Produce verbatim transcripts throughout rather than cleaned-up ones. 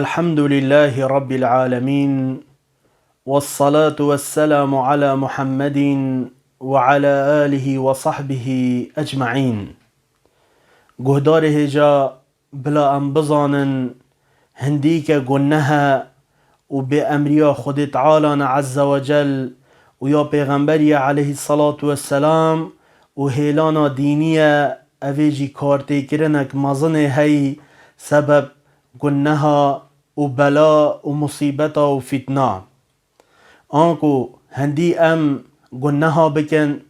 الحمد لله رب العالمين، والصلاة والسلام على محمد وعلى آله وصحبه أجمعين. Guhdarê hêja, bila em bizanin, hindîke guneh e û bê emriya Xwedê Teala ne Azze ve Cel û ya Pêxemberî ye aleyhissalatu vesselam û hêlana dînî ye, evê jî kartêkirinek mezinê heyî sebeb guneha û bela û musîbeta û fîtna. Anku hindî em guneha bikin,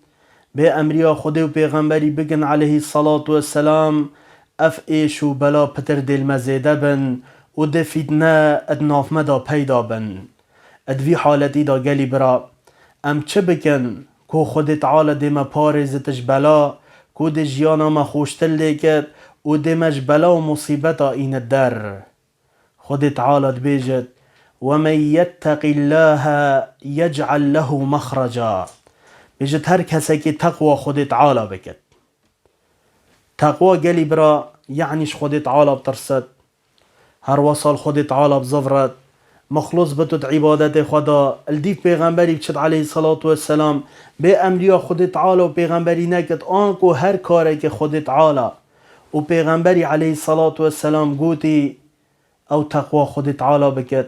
bê emriya Xwedê û Pêxemberî bikin aleyhissalatu vesselam, ev êş û bela pitir dê li me zêde bin û dê fîtne di nav me de peyda bin. Di vî haletî de gelî bira, em çi bikin ku Xwedê Teala dê me parêzit ji bela, ku dê jiyana me xweştir lê ket û dê me ji bela û musîbeta înit der? Xwedê Teala dibêjit, "وَمَنْ يَتَّقِ اللّٰهَ يَجْعَلْ لَهُ مَخْرَجًا." Bêjit, her kesekî teqwa Xwedê Teala bikit. Teqwa gelî bira, yanî ji Xwedê Teala bitirsit. Her wesa li Xwedê Teala bizivrit. Mixlûs bitit îbadetê xwe de. Li dîv pêxemberî biçit aleyhissalatu vesselam. Bê emriya Xwedê Teala û pêxemberî nekit. Anku her karekê Xwedê Teala û pêxemberî aleyhissalatu vesselam gotî, ew teqwa Xwedê Teala bikit.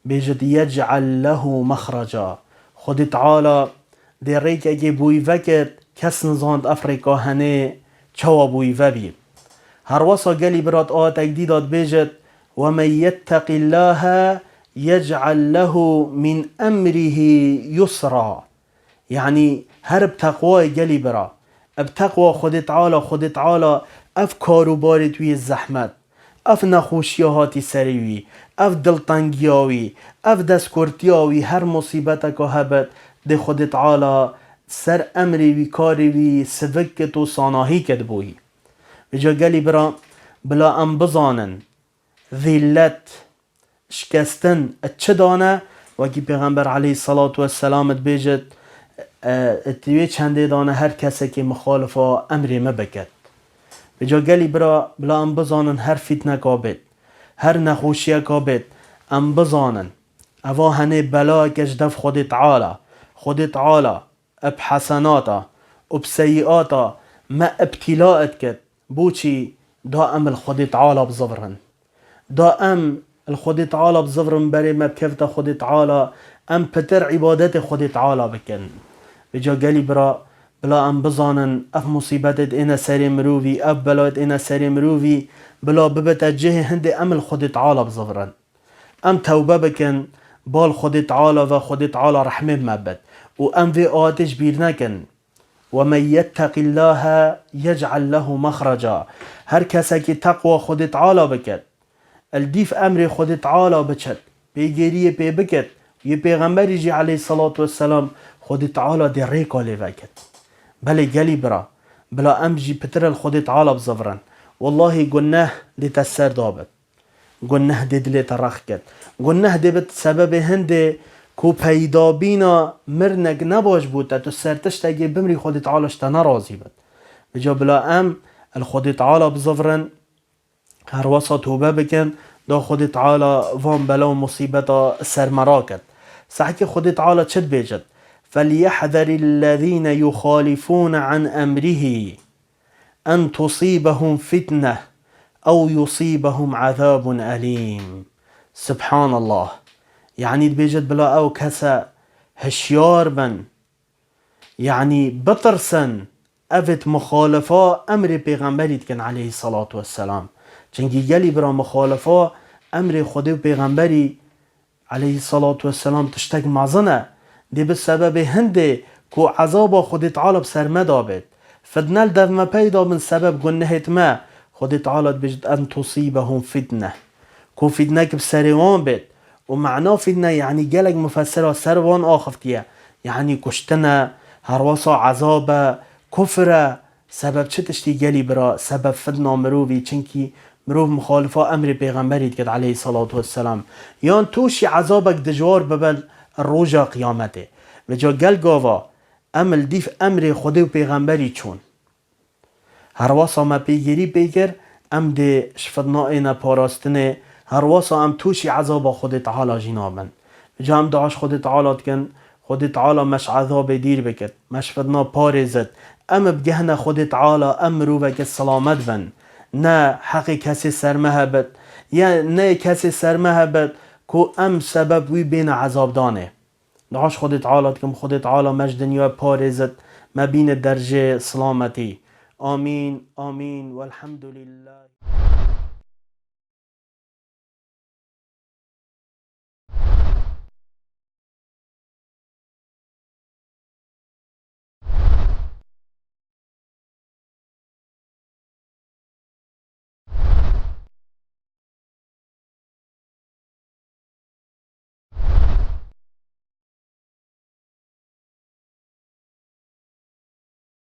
Bêjit, "يَجْعَلْ لَهُ مَخْرَجًا." Xwedê Teala dê rêkekê bo wî vekit, kes nizant ev rêka henê çawa bo wî vebî. Her wesa gelî birat ayetek dî de dibêjit, "وَمَنْ يَتَّقِ اللّٰهَ يَجْعَلْ لَهُ مِنْ أَمْرِهِ يُسْرًا." Yanî her bi teqwayê gelî bira. Bi teqwa Xwedê Teala, Xwedê Teala ev kar û barê wî yê zehmet, ev nexweşiya hatî serê wî, ev diltengiya wî, ev destkurtiya wî, her musîbeteka hebit, dê Xwedê Teala ser emrê wî, karê wî sivik kit û sanahî kit bo wî. Vêca gelî bira, bila em bizanin, zîllet, şikestin, çi dane, wekî Pêxember aleyhissalatu vesselam dibêjit, e, ti wê çendê dane her kesekê mixalifa emrê me biket. Vêca gelî bira, bila em bizanin her fîtneka bêt, her nexweşiyeka bêt, em bizanin, eva henê belayeke ji dev Xwedê Teala. Xwedê Teala bi hesenata û bi seyiata me îbtîla dikit. Boçî? Da em li Xwedê Teala bizivirin. Da em li Xwedê Teala bizivirin, berê me bikevite Xwedê Teala, em pitir îbadetê Xwedê Teala bikin. Vêca gelî bira, bila em bizanin, ev musîbetê êne serê mirovî, ev belayê êne serê mirovî, bila bibite cihê hindê em li Xwedê Teala bizivirin. Em tewbe bikin, bal Xwedê Teala ve, Xwedê Teala rehmê bi me bit. Û em vê ayetê ji bîr nekin. "وَمَنْ يَتَّقِ اللّٰهَ يَجْعَلْ لَهُ مَخْرَجًا." Her kesekî teqwa Xwedê Teala biket, li dîv emrê Xwedê Teala biçet, pêgêriyê pê biket, yê pêxemberî jî aleyhissalatu vesselam Xwedê Teala dê rêka lê veket. Belê gelî bira, bila em jî pitir li Xwedê Teala bizivirin. Wellahî guneh dê te ser dabit. Guneh dê dilê te rex ket. Guneh dê bit sebebê hindê ku peydabîna mirinek nebaş bû te, tu ser tiştekê bimrî Xwedê Teala ji te nerazî bit. Vêca bila em li Xwedê Teala bizivirin, her wesa tobe bikin, da Xwedê Teala van bela û musîbeta ser me raket. Sehkê Xwedê Teala çi dibêjit? "فَلْيَحْذَرِ الَّذ۪ينَ يُخَالِفُونَ عَنْ أَمْرِهِ أَنْ تُصِيبَهُمْ فِتْنَةٌ أَوْ يُصِيبَهُمْ عَذَابٌ أَلِيمٌ." Subhanallah. Yanî dibêjit, bila ew kese hişyar bin. Yanî bitirsin, evêt muxalifa emrê pêxemberî dikin aleyhissalatu vesselam. Çinkî gelî bira muxalifa emrê Xwedê û pêxemberî aleyhissalatu vesselam tiştek mezin e. Dê bi sebebê hindê ku ezaba Xwedê Teala bi ser me de bêt, fitne li dev me peyda bin sebeb gunehêt me, Xwedê Teala dibêjit, "أَنْ تُصِيبَهُمْ فِتْنَةٌ." Ku fitnek bi serê wan bêt. Û mena fitne, yanî gelek mufessira ser wan axiftiye. Yanî kuştin e, herwesa ezab e, kufr e, sebeb çi tiştî gelî bira, sebeb fitna mirovî, çinkî mirov muxalifa emrê pêxemberî dikit aleyhissalatu vesselam. Yan tûşî ezabek dijwar bibe roja qiyametê. Vêca gel gava em li dîv emrê Xwedê û pêxemberî çûn. Herwesa me pêgêrî pê kir, em dê ji fitna êne parastinê, Her wisa em tûşî ezaba Xwedê Teala jî nabin. Ca em dua ji Xwedê Teala dikin, Xwedê Teala me ji ezabê dîr bikit, me ji fitna parêzit. Em bigehine Xwedê Teala, em mirovekî selamet bin. Ne heqê kesê ser me hebit, ya ne kesê ser me hebit ku em sebeb wî bêne ezabdanê. Dua ji Xwedê Teala dikim, Xwedê Teala me ji dinyayê parêzit, me bîne dercê silametî. Amîn, amîn, welhamdulillah.